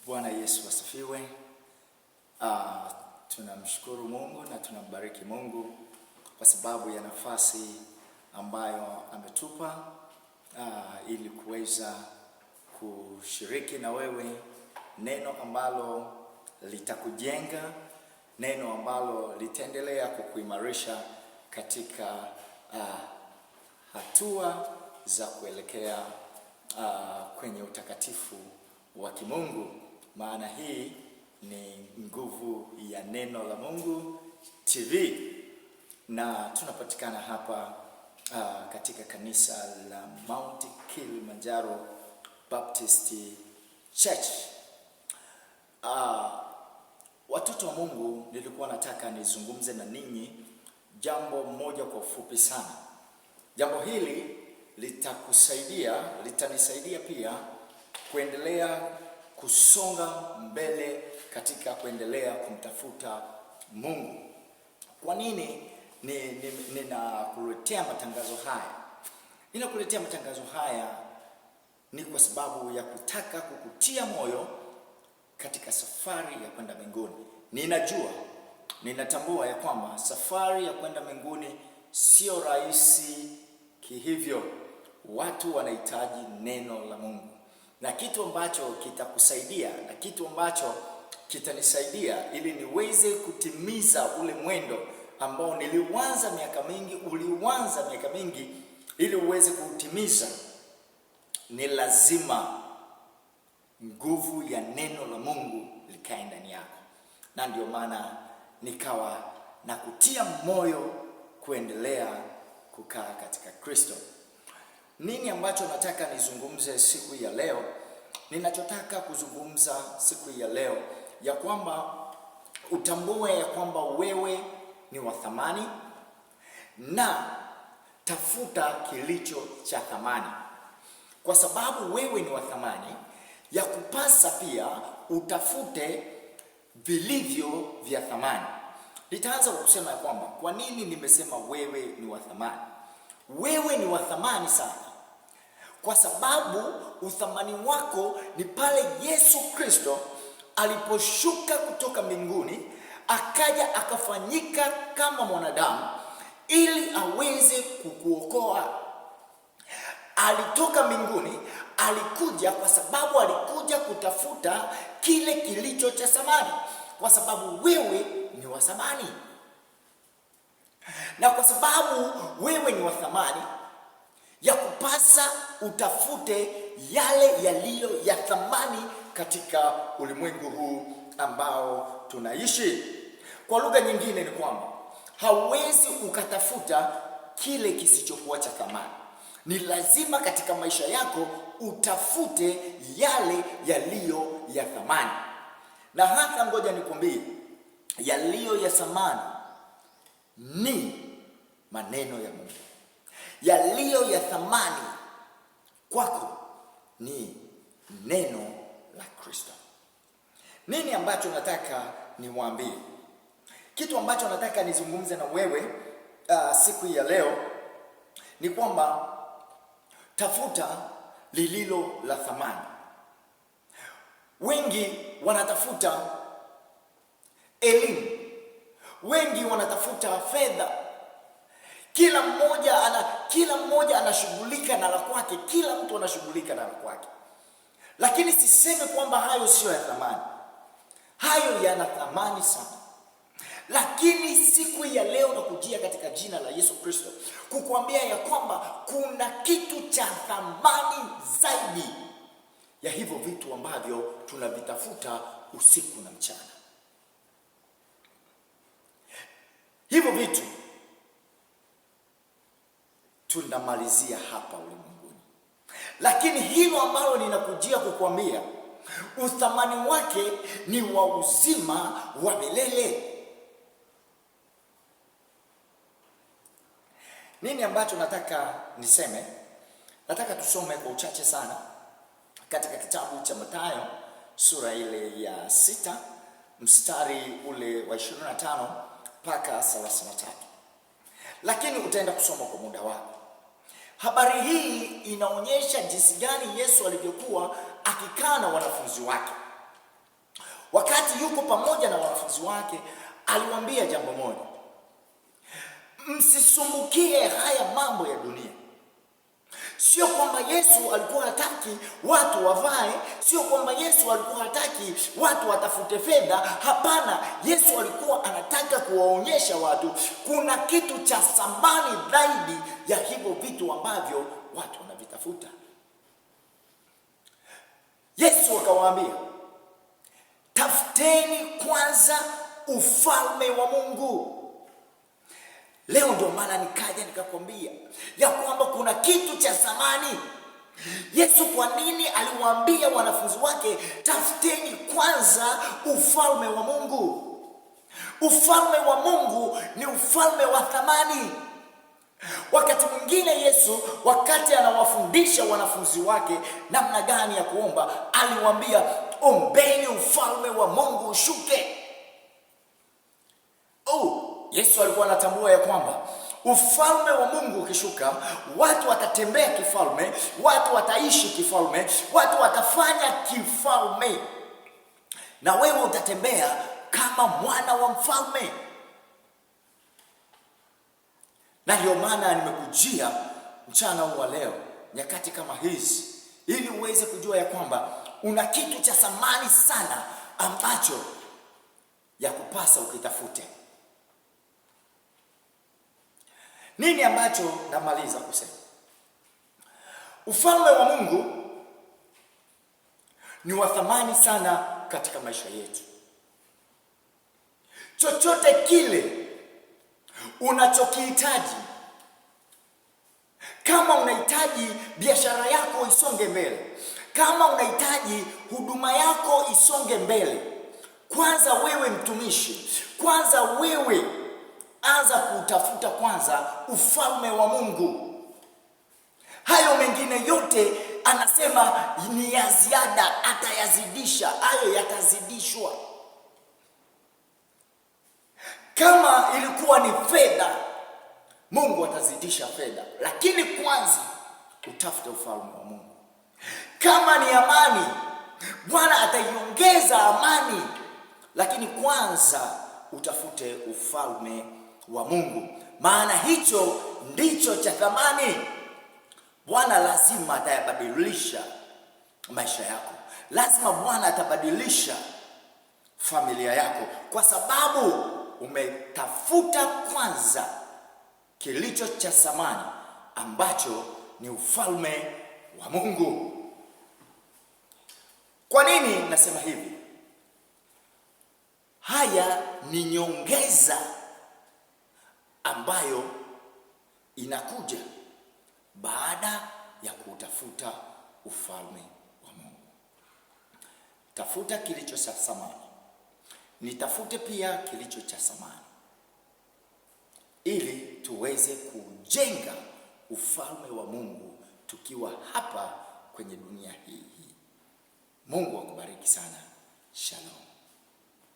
Bwana Yesu asifiwe. Tunamshukuru Mungu na tunambariki Mungu kwa sababu ya nafasi ambayo ametupa ili kuweza kushiriki na wewe neno ambalo litakujenga, neno ambalo litaendelea kukuimarisha katika hatua za kuelekea kwenye utakatifu wa kimungu. Maana hii ni Nguvu ya Neno la Mungu TV na tunapatikana hapa katika kanisa la Mount Kilimanjaro Baptist Church. Watoto wa Mungu, nilikuwa nataka nizungumze na ninyi jambo moja kwa ufupi sana. Jambo hili litakusaidia, litanisaidia pia kuendelea kusonga mbele katika kuendelea kumtafuta Mungu. Kwa nini ninakuletea matangazo haya? Ninakuletea matangazo haya ni kwa sababu ya kutaka kukutia moyo katika safari ya kwenda mbinguni. Ninajua, ninatambua ya kwamba safari ya kwenda mbinguni sio rahisi kihivyo. Watu wanahitaji neno la Mungu, na kitu ambacho kitakusaidia na kitu ambacho kitanisaidia ili niweze kutimiza ule mwendo ambao niliuanza miaka mingi, uliuanza miaka mingi, ili uweze kuutimiza, ni lazima nguvu ya neno la Mungu likae ndani yako, na ndio maana nikawa na kutia moyo kuendelea kukaa katika Kristo. Nini ambacho nataka nizungumze siku ya leo? Ninachotaka kuzungumza siku ya leo ya kwamba utambue ya kwamba wewe ni wa thamani na tafuta kilicho cha thamani, kwa sababu wewe ni wa thamani, ya kupasa pia utafute vilivyo vya thamani. Nitaanza kwa kusema ya kwamba kwa nini nimesema wewe ni wa thamani. Wewe ni wa thamani sana, kwa sababu uthamani wako ni pale Yesu Kristo aliposhuka kutoka mbinguni akaja akafanyika kama mwanadamu ili aweze kukuokoa. Alitoka mbinguni, alikuja kwa sababu alikuja kutafuta kile kilicho cha thamani, kwa sababu wewe ni wa thamani. Na kwa sababu wewe ni wa thamani, ya kupasa utafute yale yaliyo ya thamani katika ulimwengu huu ambao tunaishi. Kwa lugha nyingine ni kwamba hauwezi ukatafuta kile kisichokuwa cha thamani. Ni lazima katika maisha yako utafute yale yaliyo ya thamani. Na hata ngoja nikwambie, yaliyo ya thamani ni maneno ya Mungu. Yaliyo ya thamani kwako ni neno la Kristo. Nini ambacho nataka niwaambie? Kitu ambacho nataka nizungumze na wewe siku ya leo ni kwamba tafuta lililo la thamani. Wengi wanatafuta elimu, wengi wanatafuta fedha. Kila mmoja anashughulika na la kwake, kila mtu anashughulika na la kwake. Lakini sisemi kwamba hayo siyo ya thamani, hayo yana thamani sana. Lakini siku ya leo nakujia katika jina la Yesu Kristo kukuambia ya kwamba kuna kitu cha thamani zaidi ya hivyo vitu ambavyo tunavitafuta usiku na mchana. Hivyo vitu tunamalizia hapa ulimwenguni, lakini hilo ambalo ninakujia kukuambia uthamani wake ni wa uzima wa milele. Nini ambacho nataka niseme? Nataka tusome kwa uchache sana katika kitabu cha Mathayo sura ile ya 6 mstari ule wa 25 mpaka 33, lakini utaenda kusoma kwa muda wako. Habari hii inaonyesha jinsi gani Yesu alivyokuwa akikaa na wanafunzi wake. Wakati yuko pamoja na wanafunzi wake, aliwaambia jambo moja: msisumbukie haya mambo ya dunia. Sio kwamba Yesu alikuwa hataki watu wavae, sio kwamba Yesu alikuwa hataki watu watafute fedha. Hapana, Yesu alikuwa anataka kuwaonyesha watu kuna kitu cha thamani zaidi ya hivyo vitu ambavyo watu wanavitafuta. Yesu akawaambia, tafuteni kwanza ufalme wa Mungu. Leo ndio maana nikaja nikakwambia ya kwamba kuna kitu cha thamani. Yesu kwa nini aliwaambia wanafunzi wake tafuteni kwanza ufalme wa Mungu? Ufalme wa Mungu ni ufalme wa thamani. Wakati mwingine Yesu, wakati anawafundisha wanafunzi wake namna gani ya kuomba, aliwaambia ombeni ufalme wa Mungu ushuke. Oh, Yesu alikuwa anatambua ya kwamba ufalme wa Mungu ukishuka, watu watatembea kifalme, watu wataishi kifalme, watu watafanya kifalme, na wewe utatembea kama mwana wa mfalme. Na ndio maana nimekujia mchana huu wa leo, nyakati kama hizi, ili uweze kujua ya kwamba una kitu cha thamani sana ambacho ya kupasa ukitafute. Nini ambacho namaliza kusema? Ufalme wa Mungu ni wa thamani sana katika maisha yetu. Chochote kile unachokihitaji, kama unahitaji biashara yako isonge mbele, kama unahitaji huduma yako isonge mbele, kwanza wewe mtumishi, kwanza wewe anza kutafuta kwanza ufalme wa Mungu. Hayo mengine yote anasema ni ya ziada, atayazidisha, hayo yatazidishwa. Kama ilikuwa ni fedha, Mungu atazidisha fedha, lakini kwanza utafute ufalme wa Mungu. Kama ni amani, Bwana ataiongeza amani, lakini kwanza utafute ufalme wa Mungu, maana hicho ndicho cha thamani. Bwana lazima atayabadilisha maisha yako, lazima Bwana atabadilisha familia yako, kwa sababu umetafuta kwanza kilicho cha thamani ambacho ni ufalme wa Mungu. Kwa nini nasema hivi? Haya ni nyongeza ambayo inakuja baada ya kutafuta ufalme wa Mungu. Tafuta kilicho cha thamani, nitafute pia kilicho cha thamani, ili tuweze kujenga ufalme wa Mungu tukiwa hapa kwenye dunia hii. Mungu akubariki sana. Shalom.